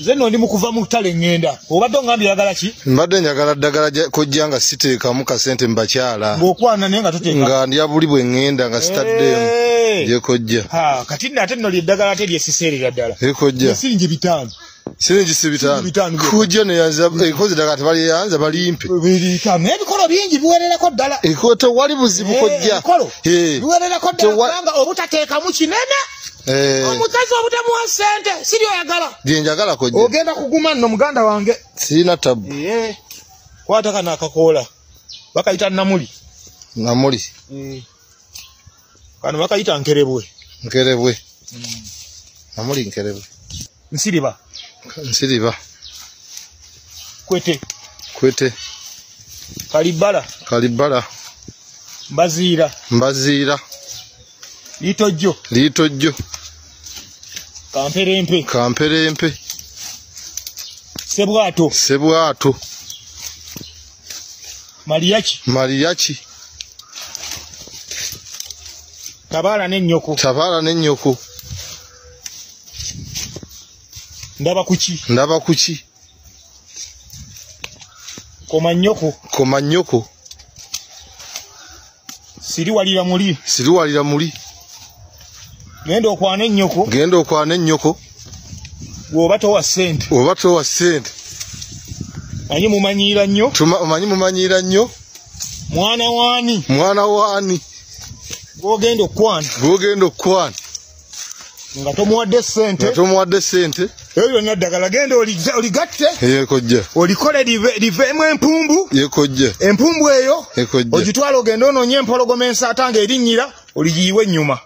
Nze nno ndi mu kuva mu ttale ŋŋenda. Obadde ongambye oyagala ki? Mbadde njagala ddagala kojja nga siteekamu kasente mu bakyala. Ng'okwana naye nga toteeka. Nga ndya buli bwe ŋŋenda nga sitaddeemu. Ye kojja. Ha, kati nno ate nno lyeddagala ate lyesiseerera ddala. Ye kojja. Siringi 5. Siringi si 5. Kojja neyanza ekoze ddagala tebalyeyanza balimpe. Biri n'ebikolo bingi biwererako ddala. Eko tewali buzibu kojja. Ebikolo biwererako ddala kubanga obutateekamu kinene. Omukazi obutamuwa ssente siri oyagala. Lye njagala kojja. Ogenda kuguma nno muganda wange. Sirina tabu. Kwata kano akakoola. Bakayita namuli. Namuli. Kano bakayita nkerebwe. Nkerebwe. Namuli nkerebwe. Nsiriba. Nsiriba. Kwete. Kwete. Kalibala. Kalibala. Mbaziira. Mbaziira. Litojjo. Litojjo. Kamperempe. Kamperempe. Sebwato. Sebwato. Mariachi. Mariachi. Tabaala n'ennyoko. Tabaala n'ennyoko. Ndaba kuki. Ndaba kuki. Koma nnyoko. Koma nnyoko. Siriwalira muli. Siriwalira muli. Genda okwana ennyoko. Genda okwana ennyoko. Bw'oba towa ssente. Bw'oba towa ssente. Manyi mumanyiira nnyo. Manyi mumanyiira nnyo. Mwana waani. Mwana waani. Gw'ogenda okwana. Gw'ogenda okwana. Nga tomuwadde ssente. Nga tomuwadde ssente. Ebyo byonna ddagala genda oligatte. Ye kojja. Olikole liveemu empumbu. Ye kojja. Empumbu eyo. Ye kojja. Ogitwale ogende onoonye empologoma ensaata ng'erinnyira oligiyiwe ennyuma.